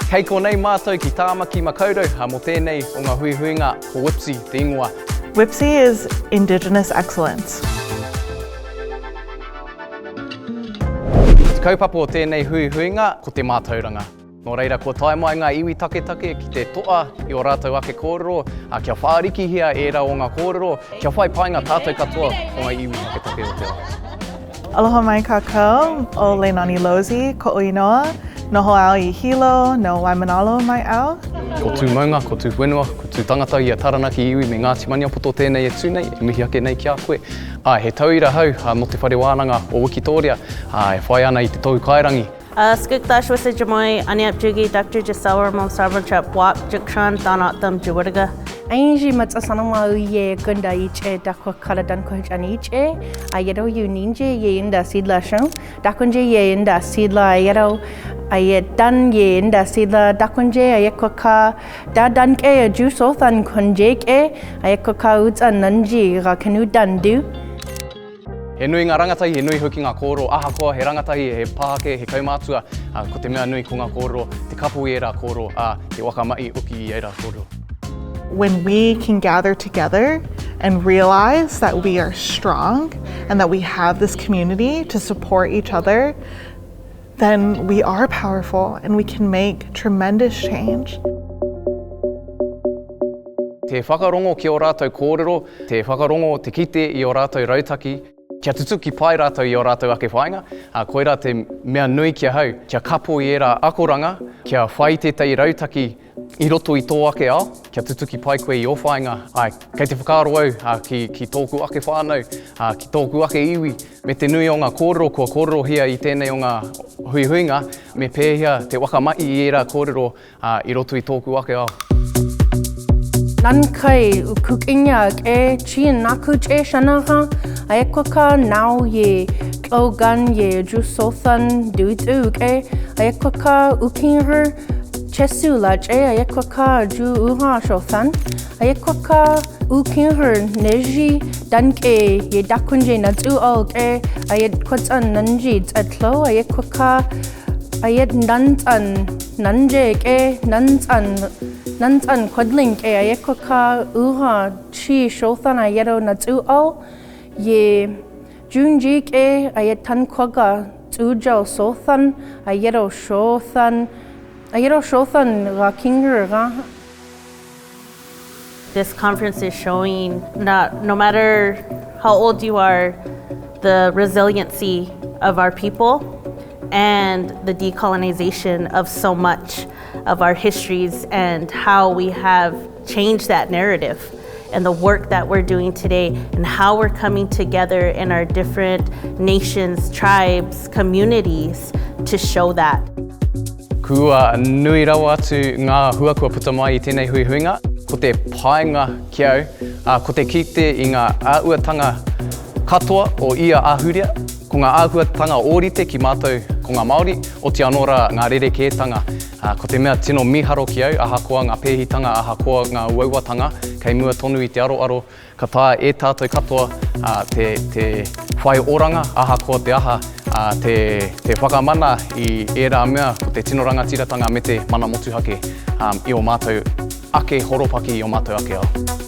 Kei konei mātou ki Tāmaki Makaurau mō tēnei o ngā huihuinga ko WIPSI te ingoa. WIPSI is Indigenous Excellence. Ko te kaupapa o tēnei huihuinga ko te mātauranga. Nō reira, kua tae mai ngā iwi taketake ki te toa i ō rātou ake kōrero, ā, kia whārikihia ērā o ngā kōrero, kia whai painga tātou katoa o ngā iwi taketake o te ao. Aloha mai kākou, ʻo Leinani Lozi koʻu inoa, noho au i Hilo, no Waimanalo mai au. Ko Tū Maunga, ko Tū Whenua, ko Tū Tangata i a Taranaki iwi me Ngāti Maniapoto tēnei e tū nei, e mihi ake nei ki a koe. Ā, he tauira hau nō Te Whare Wānanga o Wikitōria, ā, e whai ana i te tohu kairangi. Skuktash Wisijamoy, Aniap Jugi, Doctor Giselle Ramon Sarvantrap Wap, Jukshan, Thanatham, Juwurga. Angie matsasanama uye gunda iche dakwa kala dan kuhjan iche ayero yu ninje ye inda sidla shung dakunje ye inda sidla ayero aye dan ye inda sidla dakunje aye ka da dan ke ju sothan kunje ke aye ka utsa nanji ga kanu dan du. He nui ngā rangatahi, he nui hoki ngā kōrero, ahakoa he rangatahi, he pākē, he kaumātua, ā, ko te mea nui ko ngā kōrero, te kapo i ērā kōrero, ā, te whakamahi hoki i ērā kōrero. When we can gather together and realize that we are strong and that we have this community to support each other, then we are powerful and we can make tremendous change. Te whakarongo ki ō rātou kōrero, te whakarongo, te kite i ō rātou rautaki, kia tutuki pai rātou i ō rātou ake whāinga, ā, koirā te mea nui ki ahau, kia kapo i ērā akoranga, kia whai tētahi rautaki i roto i tō ake ao, kia tutuki pai koe i ō whāinga. Āe, kei te whakaaro au, ā, ki, ki tōku ake whānau, ā, ki tōku ake iwi, me te nui o ngā kōrero kua kōrerohia i tēnei o ngā huihuinga, me pēhea te whakamahi i ērā kōrero, Ā, i roto i tōku ake ao. Nankai ukukinya ke chi naku che shanaga aekwaka nao ye tlogan ye jusothan dutu ke aekwaka ukinru chesu la che aekwaka ju uha shothan aekwaka ukinru neji danke ye dakunje na tu o ke aekwatsan nanji tlo aekwaka Ayet nants'an nanje ke nants'an nants'an kwadling ke ayekwaka uha chi shothan ayero natsu'o ye junji ke ayet tankwaga tsujao sothan ayero shothan ayero shothan ga kinger ga. This conference is showing that no matter how old you are, the resiliency of our people and the decolonization of so much of our histories and how we have changed that narrative and the work that we're doing today and how we're coming together in our different nations, tribes, communities to show that. Kua nui rawa atu ngā hua kua puta mai i tēnei huihuinga. Ko te painga ki au, ā, ko te kite i ngā āhuatanga katoa o ia ahurea, ko ngā āhuatanga ōrite ki mātou ko ngā Māori, oti anō rā ngā rerekētanga. Ā, ko te mea tino mīharo ki au, ahakoa ngā pēhitanga, ahakoa ngā uauatanga, kei mua tonu i te aroaro, Ka taea e tātou katoa te, te whai oranga, ahakoa te aha, te, te whakamana i ērā mea, ko te tino rangatiratanga me te mana motuhake i ō mātou ake horopaki, i ō mātou ake ao.